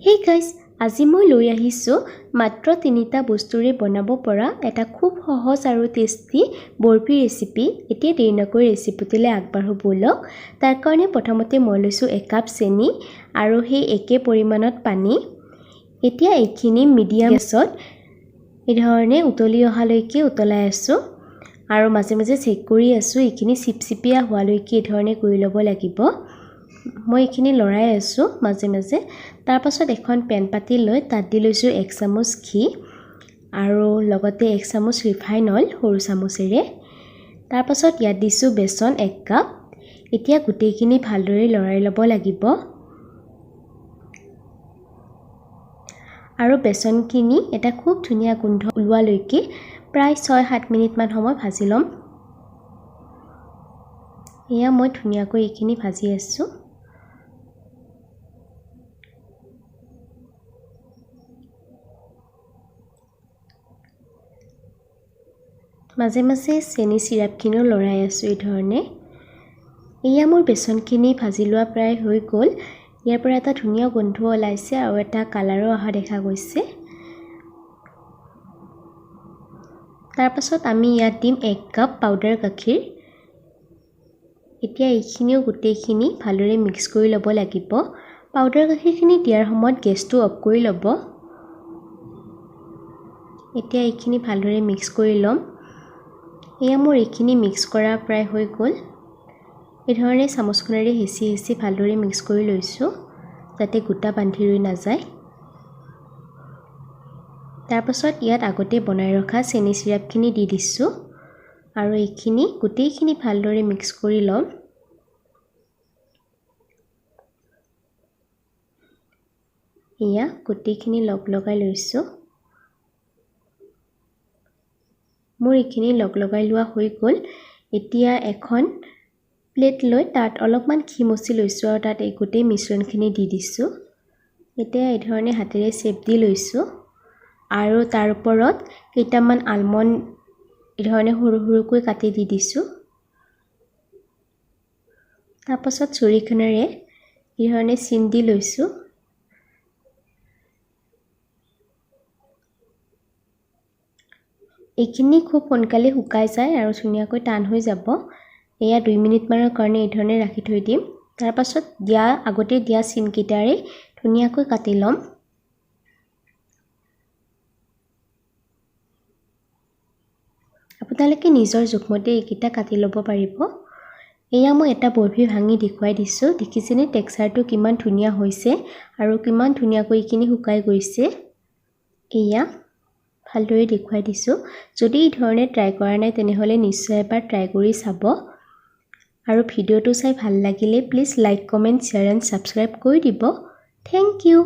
Hey guys, আজি মই লৈ আহিছোঁ মাত্ৰ তিনিটা বস্তুৰে বনাব পৰা এটা খুব সহজ আৰু টেষ্টি বৰফি ৰেচিপি। এতিয়া দেৰি নকৰি ৰেচিপিটোলৈ আগবাঢ়ো ব'লক। তাৰ কাৰণে প্ৰথমতে মই লৈছোঁ একাপ চেনি আৰু সেই একে পৰিমাণত পানী। এতিয়া এইখিনি মিডিয়াম গেছত এই ধৰণে উতলি অহালৈকে উতলাই আছোঁ আৰু মাজে মাজে চেক কৰি আছোঁ। এইখিনি চিপচিপীয়া হোৱালৈকে এই ধৰণে কৰি ল'ব লাগিব। মই এইখিনি লৰাই আছোঁ মাজে মাজে। তাৰপাছত এখন পেন পাতি লৈ তাত দি লৈছোঁ 1 চামুচ ঘি আৰু লগতে 1 চামুচ ৰিফাইন অইল সৰু চামুচেৰে। তাৰপাছত ইয়াত দিছোঁ বেচন 1 কাপ। এতিয়া গোটেইখিনি ভালদৰে লৰাই ল'ব লাগিব আৰু বেচনখিনি এটা খুব ধুনীয়া গোন্ধ ওলোৱালৈকে প্ৰায় 6-7 মিনিটমান সময় ভাজি ল'ম। এয়া মই ধুনীয়াকৈ এইখিনি ভাজি আছোঁ। মাজে মাজে চেনি চিৰাপখিনিও লৰাই আছোঁ এই ধৰণে। এয়া মোৰ বেচনখিনি ভাজি লোৱা প্ৰায় হৈ গ'ল। ইয়াৰ পৰা এটা ধুনীয়া গোন্ধ ওলাইছে আৰু এটা কালাৰো অহা দেখা গৈছে। তাৰপাছত আমি ইয়াত দিম 1 কাপ পাউডাৰ গাখীৰ। এতিয়া এইখিনিও গোটেইখিনি ভালদৰে মিক্স কৰি ল'ব লাগিব। পাউডাৰ গাখীৰখিনি দিয়াৰ সময়ত গেছটো অফ কৰি ল'ব। এতিয়া এইখিনি ভালদৰে মিক্স কৰি ল'ম। এয়া মোৰ এইখিনি মিক্স কৰা প্ৰায় হৈ গ'ল। এই ধৰণে চামুচখনেৰে হেঁচি হেঁচি ভালদৰে মিক্স কৰি লৈছোঁ, যাতে গোটা বান্ধি ৰৈ নাযায়। তাৰপাছত ইয়াত আগতে বনাই ৰখা চেনি চিৰাপখিনি দি দিছোঁ আৰু এইখিনি গোটেইখিনি ভালদৰে মিক্স কৰি ল'ম। এয়া গোটেইখিনি লগ লগাই লৈছোঁ। মোৰ এইখিনি লগ লগাই লোৱা হৈ গ'ল। এতিয়া এখন প্লেট লৈ তাত অলপমান ঘি মচি লৈছোঁ আৰু তাত এই গোটেই মিশ্ৰণখিনি দি দিছোঁ। এতিয়া এই ধৰণে হাতেৰে চেপ দি লৈছোঁ আৰু তাৰ ওপৰত কেইটামান আলমণ্ড এই ধৰণে সৰু সৰুকৈ কাটি দি দিছোঁ। তাৰপাছত চুৰীখনেৰে এই ধৰণে চিন দি লৈছোঁ। এইখিনি খুব সোনকালে শুকাই যায় আৰু ধুনীয়াকৈ টান হৈ যাব। এয়া 2 মিনিটমানৰ কাৰণে এই ধৰণে ৰাখি থৈ দিম। তাৰপাছত দিয়া আগতে দিয়া চিনকেইটাৰে ধুনীয়াকৈ কাটি ল'ম। আপোনালোকে নিজৰ জোখমতে এইকেইটা কাটি ল'ব পাৰিব। এয়া মই এটা বৰফি ভাঙি দেখুৱাই দিছোঁ। দেখিছেনে টেক্সাৰটো কিমান ধুনীয়া হৈছে আৰু কিমান ধুনীয়াকৈ এইখিনি শুকাই গৈছে? এয়া ভালদৰে দেখুৱাই দিছোঁ। যদি এই ধৰণে ট্ৰাই কৰা নাই, তেনেহ'লে নিশ্চয় এবাৰ ট্ৰাই কৰি চাব আৰু ভিডিঅ'টো চাই ভাল লাগিলে please like, comment, share and subscribe কৰি দিব। Thank you.